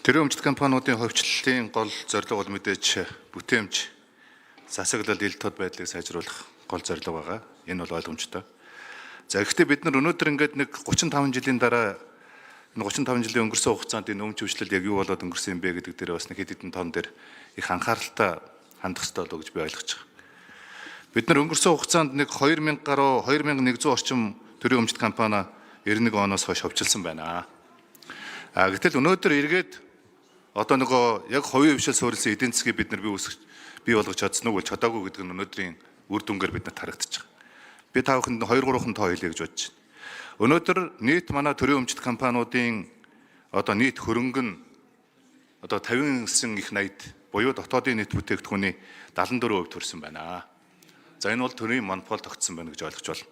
Төрийн өмчт компаниудын хувьчлалын гол зорилго бол мэдээж бүтээмж, засаглал, ил тод байдлыг сайжруулах гол зорилго байгаа. Энэ бол ойлгомжтой. За, гэхдээ бид нар өнөөдөр ингээд нэг 35 жилийн дараа, энэ 35 жилийн өнгөрсөн хугацаанд энэ өмч хөвчлөл яг юу болоод өнгөрсөн юм бэ гэдэг дээр бас нэг хэд хэдэн тон дээр их анхааралтай хандах ёстой болов уу гэж би ойлгож байгаа. Бид нар өнгөрсөн хугацаанд нэг 2000 гаруй, 2100 орчим төрийн өмчт компани 91 оноос хойш ховчилсан байна. А гэтэл өнөөдөр эргээд одоо нөгөө яг хувийн хвшил суурилсан эдийн засгийг бид нар бий болгож чадсан уу, чадаагүй гэдэг нь өнөөдрийн үр дүнгээр бид нарт харагдаж байгаа. Би та бүхэнд 2 3 тоо хэлье гэж бодож байна. Өнөөдөр нийт манай төрийн өмчт компаниудын одоо нийт хөрөнгө нь одоо 59 их 80 буюу дотоодын нийт бүтээгдэхүүний 74% төрсөн байна. За, энэ бол төрийн монопол тогтсон байна гэж ойлгож байна.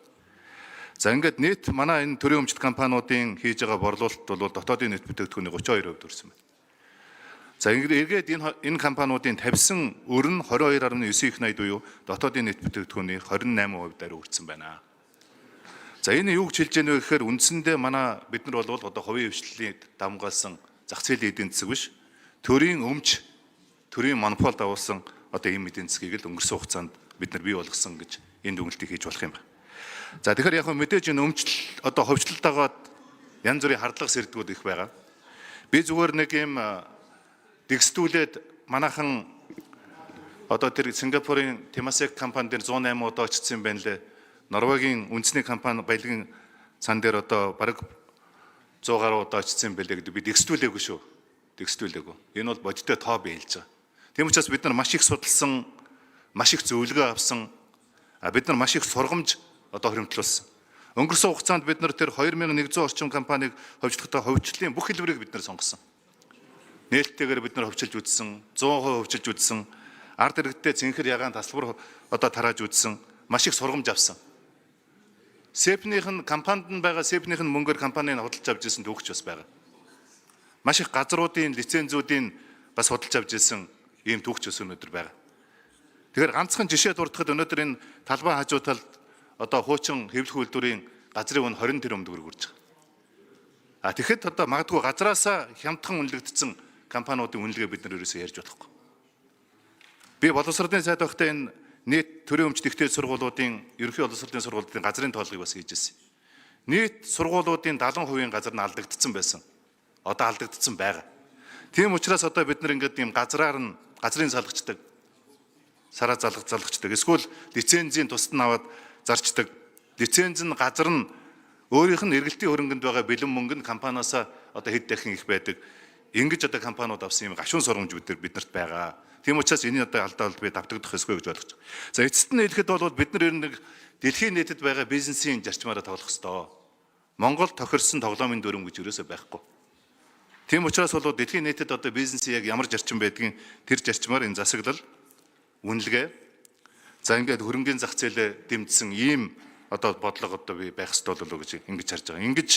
За, ингээд нийт манай энэ төрийн өмчт компаниудын хийж байгаа борлуулалт бол дотоодын нийт бүтээгдэхүүний 32% төрсөн байна. За, ингээд эргээд энэ компаниудын тавьсан өр нь 22.9 их 80 буюу дотоодын нийт бүтээгдэхүүний 28% даруй хүрсэн байна. За, энэ юу гэж хэлж яах вэ гэхээр үндсэндээ манай бид нар бол одоо хувийн хвшлийн давмгаалсан зах зээлийн эдийн засаг биш, төрийн өмч, төрийн монопол дагуулсан одоо ийм эдийн засгийг л өнгөрсөн хугацаанд бид нар бий болгосон гэж энэ дүгнэлтийг хийж болох юм байна. За, тэгэхээр яг мэдээж энэ өмчлөл, одоо ховчлол дагаад янз бүрийн хардлага сэрдгүүд их байгаа. Би зүгээр нэг юм дэгсдүүлээд, манайхан одоо тэр Сингапурын Temasek компани дээр 108 удаа очсон юм байна лээ. Норвегийн үндэсний компани баялагын сан дээр одоо бараг 100 гаруй удаа очсон юм байлээ гэдэг би дэгсдүүлээгүй шүү. Дэгсдүүлээгүй. Энэ бол бодиттой тоо би хэлж байгаа. Тийм учраас бид нар маш их судалсан, маш их зөвлөгөө авсан, бид нар маш их сургамж одоо хоригдлуулсан. Өнгөрсөн хугацаанд бид нар тэр 2100 орчим компанийг ховчлохдоо ховчлолын бүх хэлбэрийг бид нар сонгосон. Нээлттэйгээр бид нар ховчилж үзсэн, 100% ховчилж үзсэн, ард иргэдтэй цэнхэр ягаан тасалбар одоо тарааж үзсэн, маш их сургамж авсан. СЭП-ийнх нь компанид нь байгаа СЭП-ийнх нь мөнгөөр компаниг худалдаж авч ирсэн түүхч бас байгаа. Маш их газруудын лицензүүдийн бас худалдаж авч ирсэн ийм түүхч бас өнөөдөр байгаа. Тэгэхээр ганцхан жишээ дурдахад өнөөдөр энэ талбай хажуу талд одоо хуучин хэвлэх үйлдвэрийн газрын үн 20 тэрбум төгрөг хүрч байгаа. А тэгэхэд одоо магадгүй газраасаа хямдхан үнэлэгдсэн компаниудын үнэлгээ бид нар ерөөсөө ярьж болохгүй. Би боловсролын сайд байхдаа энэ нийт төрийн өмчт их дээд сургуулиудын, ерөнхий боловсролын сургуулиудын газрын тоолгыг бас хийж ирсэн. Нийт сургуулиудын 70%-ийн газар нь алдагдсан байсан. Одоо алдагдсан байгаа. Тийм учраас одоо бид нар ингээд ийм газраар нь газрын салгачдаг, сараа залгачдаг. Эсвэл лицензийн тусад нь аваад зарчдаг. Лиценз нь, газар нь, өөрийнх нь эргэлтийн хөрөнгөнд байгаа бэлэн мөнгө нь компаниасаа одоо хэд дахин их байдаг. Ингэж одоо компаниуд авсан юм гашуун сургамж биднэрт байгаа. Тийм учраас энэ одоо алдаа бол би давтагдах ёсгүй гэж ойлгож байгаа. За, эцэст нь хэлэхэд бол бид нар ер нь нэг дэлхийн нийтэд байгаа бизнесийн зарчмаараа тоглох ёстой. Монгол тохирсон тоглоомын дүрэм гэж ерөөсөө байхгүй. Тийм учраас бол дэлхийн нийтэд одоо бизнесийн яг ямар зарчим байдгийг, тэр зарчмаар энэ засаглал, үнэлгээ, за, ингээд хөрөнгөний зах зээлээ дэмжсэн ийм одоо бодлого одоо би байх ёстой болов уу гэж ингэж харж байгаа. Ингэж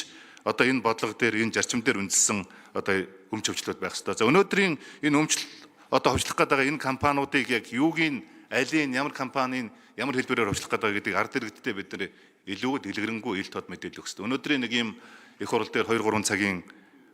одоо энэ бодлого дээр, энэ зарчим дээр үндэслэн одоо өмч хөвчлүүд байх ёстой. За, өнөөдрийн энэ өмчлөл, одоо ховчлох гэдэг байгаа энэ компаниудыг яг юуг нь, алийг, ямар компанийн ямар хэлбэрээр ховчлох гэдэг гэдгийг ард иргэдтэй бид нар илүү дэлгэрэнгүй, ил тод мэдээлэх ёстой. Өнөөдрийн нэг ийм их хурал дээр 2 3 цагийн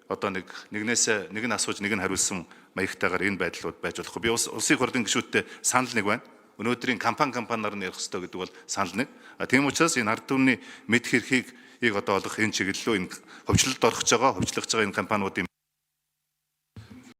одоо нэг нэгнээс нэг нь асууж, нэг нь хариулсан маягтайгаар энэ байдлууд байж болохгүй. Би улсын хурлын гишүүдтэй санал нэг байна. Өнөөдрийн компани компаниар нь ярих ёстой гэдэг бол санал нэг. Тийм учраас энэ ард түмний мэдэх эрхийг одоо олгох энэ чиглэл рүү энэ ховчлолд орох гэж байгаа, ховчлох гэж байгаа энэ компаниудын